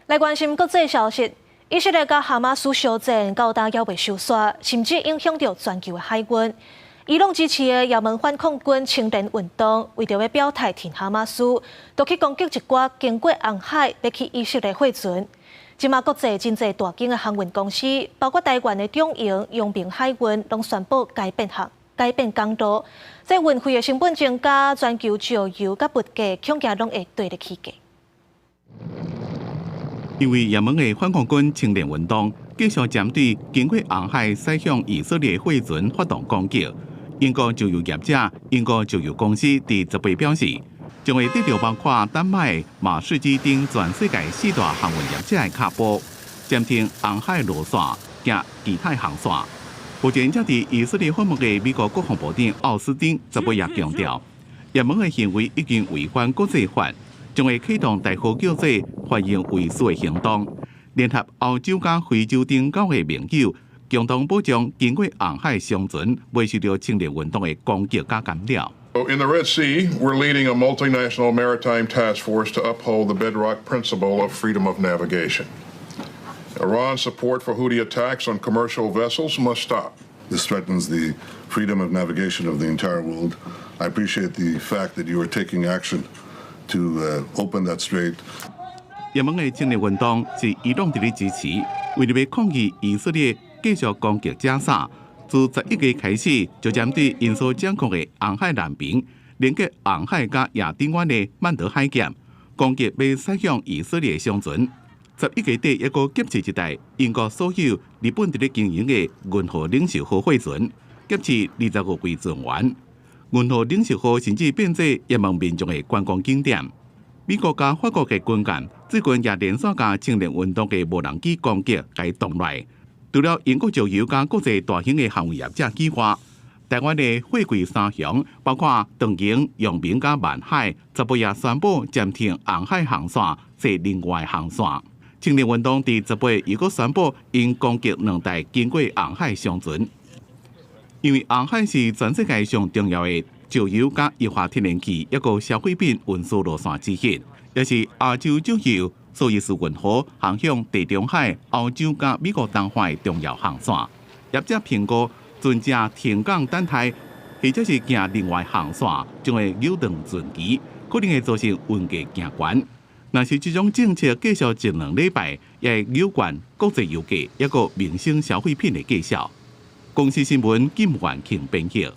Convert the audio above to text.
來關心國際消息，以色列佮哈馬斯相戰到今猶未收煞，甚至影響著全球的海運。伊朗支持的也門反抗軍青年運動，為著欲表態挺哈馬斯，就去攻擊一寡經過紅海欲去以色列貨船。這馬國際真濟大間的航運公司，包括台灣的長榮、陽明海運，攏宣布改變航、改變航路。這運費的成本增加，全球石油佮物價恐驚攏會綴咧起價。因為也門的反抗軍青年運動繼續針對經過紅海駛向以色列貨船發動攻擊。英國石油業者、英國石油公司佇十八表示，將會得著包括丹麥、馬士基等全世界四大航運業者的跤步，暫停紅海路線，行其他航線。目前正佇以色列訪問的美國國防部長奧斯汀十八也強調，也門的行為已經違反國際法，將會啟動代號叫做“反應衛士”的行動，聯合歐洲佮非洲等九个盟友，共同保障經過紅海商船袂受著青年運動的攻擊佮干擾。 In the Red Sea, we're leading a multinational maritime task force to uphold the bedrock principle of freedom of navigation. Iran's support for Houthi attacks on commercial vessels must stop. This threatens the freedom of navigation of the entire world. I appreciate the fact that you are taking action to open that strait. 也門的青年運動是伊朗佇咧支持，為著欲抗議以色列繼續攻擊加沙，自11月開始就針對𪜶所掌控的紅海南邊，連接紅海佮亞丁灣的曼德海峽，攻擊欲駛向以色列商船。11月底，猶閣劫持一台英國所有、日本佇咧經營的銀河領袖號貨船，劫持25位船員。銀河領袖號甚至變做也門民眾的觀光景點。美國佮法國的軍艦最近也連續共青年運動的無人機攻擊，共擋落來。除了英國石油佮國際大型的航運業者以外，台灣的貨櫃三雄，包括長榮、陽明佮萬海，十八也宣布暫停紅海航線，坐另外航線。青年運動佇十八又閣宣布，𪜶攻擊兩台經過紅海商船，因為紅海是全世界上重要的石油佮液化天然氣抑閣消費品運輸路線之一，也是亞洲石油蘇伊士運河航向地中海、歐洲佮美國東岸的重要航線。業者評估，船隻停港等待，或者是行另外航線，將會扭斷船期，可能會造成運價行懸。若是這種政策繼續一兩禮拜，也會扭懸國際油價抑閣民生消費品的價數。公視新聞金元慶編譯。